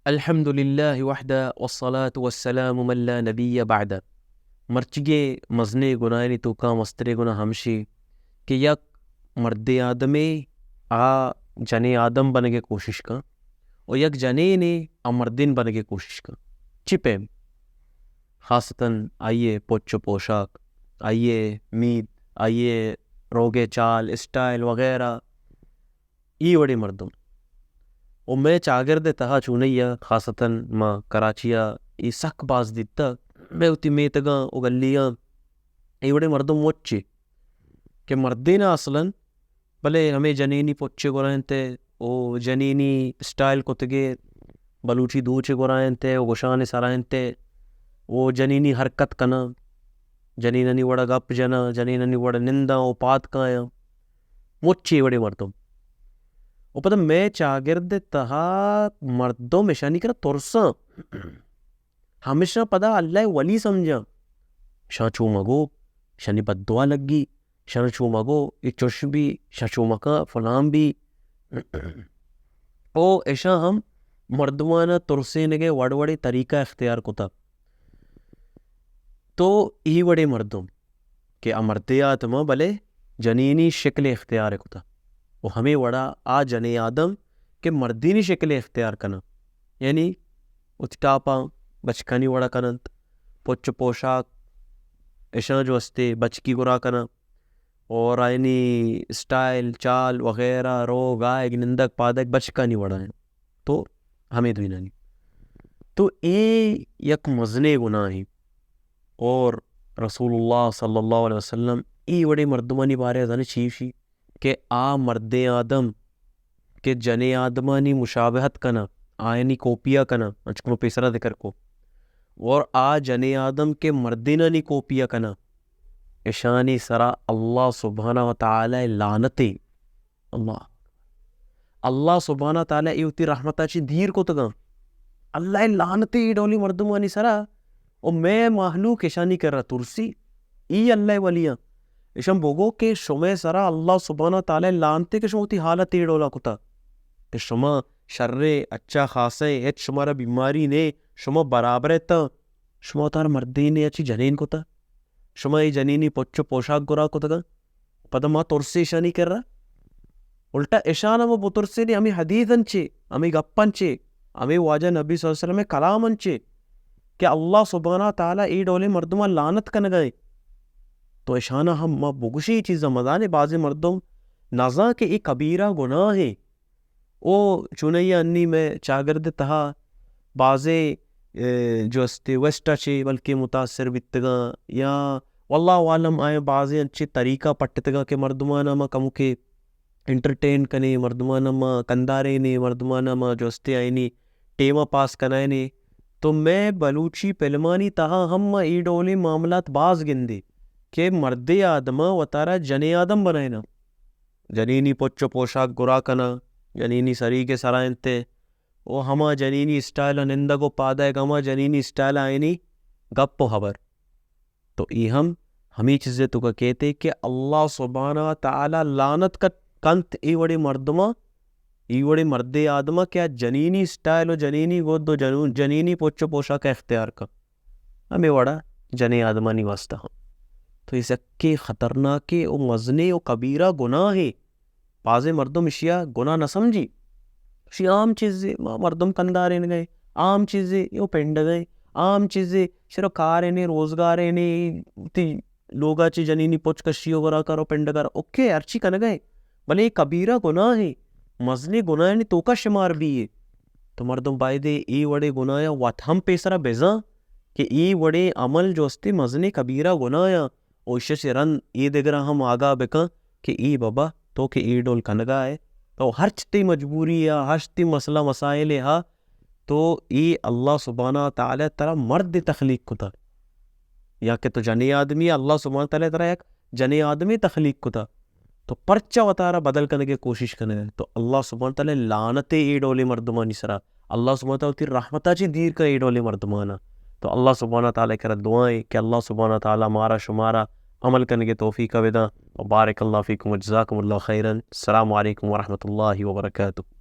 الحمدللہ وحدہ والصلاة والسلام من لا نبی بعدہ۔ مرچیگیں مزنیں گناہانی توکا مستریں گناہ ہمشی کہ یک مردیں آدمے آ جنیں آدم بنگے کوشش کن و یک جنینے آ مردین بنگے کوشش کن۔ چی پیم؟ خاصتاً آئیے پچ و پوشاک، آئیے مید، آئیے روگے چال، اسٹائل وغیرہ، ای وڑیں مردم۔ و مئے چاگرد تہا چونیا، خاصتاً ما کراچیا ای سک باز دیتا۔ مئے وتی میتگاں و گلیاں ای وڑیں مردم مچے کہ مردین اصلاً، بلے ہمے جنینی پچے گورا انت و جنینی اسٹائل کتگے، بلوچی دوچے گورا انت و گشانے سرا انت و جنینی حرکت کناں، جنینانی وڑا گپ جناں، جنینانی وڑا ننداں و پاد کایاں۔ مچے وڑیں مردم۔ و پدا مئے چاگرد تہا مردم اشانی کرا ترساں۔ ہمشاں پدا اللہ ءِ ولی سمجھاں۔ شاں چو مگو، شانی بددعا لگی، شاں چو مگو، اے چش بی، شاں چو مکا، فلان بی۔ او اشاں ہم مردمانا ترسینگے وڑ وڑیں طریقہ اختیار کتا۔ تو ای وڑیں مردم کہ آ مردے آتما بلے جنینی شکل اختیار کتا و ہمے وڑا آ جنیں آدم کہ مردینی شکل اختیار کناں، یعنی وتی ٹاپاں بچکانی وڑا کننت، پچ و پوشاک اشاں جو استے بچکی گرا کناں اور آئینی اسٹائل، چال وغیرہ، روگ، آئیگ، نندگ، پادگ بچکانی وڑا ہیں۔ تو ہمے دوئینانی۔ تو اے یک مزنیں گناہے۔ اور رسول اللہ صلی اللہ علیہ وسلم اے وڑیں مردمانی بارے ءَ زانے چی گوشی کہ آ مردیں آدم کہ جنیں آدمانی مشابہت کناں، آیانی کاپیا کناں، انچکو پیسرا ذکر کو، اور آ جنیں آدم کہ مردینانی کاپیا کناں، اشانی سرا اللہ سبحانہ و تعالی لعنتے۔ اللہ، اللہ سبحانہ تعالی اے وتی رحمتا چی دیر کتگاں۔ اللہ ءِ لعنتے اے ڈولی مردمانی سرا۔ و مئے مہلوک اشانی کرا ترسی، ای اللہ ءِ ولیاں۔ اشان بگو کہ شمئے سرا اللہ سبحانہ تعالی لعنتے کہ شما وتی حالت اے ڈولا کتا کہ شما شرے، اچھا خاصے، ہچ شمارا بیماری نے، شما برابر اتاں، شما وتارا مردینے اچی جنین کتا، شما اے جنینی پچ و پوشاک گرا کتگاں۔ پدا ما ترسے اشانی کرا۔ الٹا اشانا ما بترسینی، ہمے حدیث انچے، ہمے گپ انچے، ہمے واجہ نبی صلی اللہ علیہ وسلم کلام انچے کہ اللہ سبحانہ تعالی اے ڈولیں مردماں لعنت کنگا ایں۔ تو اشانا ہم ما بگوشیں اے چیزا، مزانے بازیں مردم نزاں کہ اے کبیرہ گناہے۔ او چونائی انی مئے چاگرد تہا بازیں، اے، جو استے ویسٹ ءَ چے بلکیں متاثر بیتگاں یا واللہ عالم آیاں بازیں انچیں طریقہ پٹتگاں کہ مردماناں ما کموکے انٹرٹین کنیں، مردماناں ما کندارینیں، مردماناں ما جو استے آئینی ٹیما پاس کنائینیں۔ تو مئے بلوچی پلمانی تہا ہم ما اے ڈولیں معاملات باز گندیں کہ مردے آدما وتارا جنیں آدم بنائیناں۔ جنینی پچ و پوشاک گرا کناں، جنینی سریگ ءِ سرا انت ءُ ہما جنینی اسٹائل ءَ نندگ و پادئیگ، ہما جنینی اسٹائل ءَ آئینی گپ و ہبر۔ تو اے ہم ہمے چیز ءِ توکا کیت کہ اللہ سبحانہ و تعالی لعنت ک-، کنت اے وڑیں مردماں، اے وڑیں مردے آدماں کہ آ جنینی اسٹائل و جنینی گد و جنو-، جنینی پچ و پوشاک ءَ اختیار کن۔ ہمے وڑا جنیں آدمانی واسطہ ہم۔ تو اے سکیں خطرناکیں و مزنیں و کبیرہ گناہے۔ بازیں مردم اشیا گناہ نہ سمجھی۔ اشی عام چیزے، ما مردم کندارینگئے، عام چیزے، یو پنڈگئے، عام چیزے، شرو کارینے، روزگارینے، تی لوگا چی جنینی پچ کشی و گرا کرو پنڈگا رو۔ اوکے، ہرچی کنگئے۔ بلے اے کبیرہ گناہے، مزنیں گناہانی توکا شمار بیئے۔ تو مردم بایدے اے وڑیں گناہیا وت ہم پیسرا بزاں کہ اے وڑیں عمل جو استے مزنیں کبیرہ گناہاں، و ایشی چہ رند اے دگراں ہم آگاہ بکن کہ اے بابا تو کہ اے ڈول کنگا ئے، تو ہرچ تئی مجبوری یا ہرچ تئی مسئلہ مسائلے ہا، تو اے اللہ سبحانہ تعالی ترا مردے تخلیق کتا، یا کہ تو جنیں آدمی، اللہ سبحانہ تعالی ترا یک جنیں آدمے تخلیق کتا۔ تو پرچا وتارا بدل کنگے کوشش کنگے؟ تو اللہ سبحانہ تعالی لعنتے اے ڈولیں مردمانی سرا۔ اللہ سبحانہ تعالی وتی رحمتا چی دیر کن اے ڈولیں مردمانا۔ تو اللہ سبحانہ تعالی کرا دعائیں کہ اللہ سبحانہ تعالی مارا شمارا عمل کنگے توفیق بدا۔ و بارک اللہ فیکم و جزاکم اللہ خیرا۔ السلام علیکم ورحمۃ اللہ وبرکاتہ۔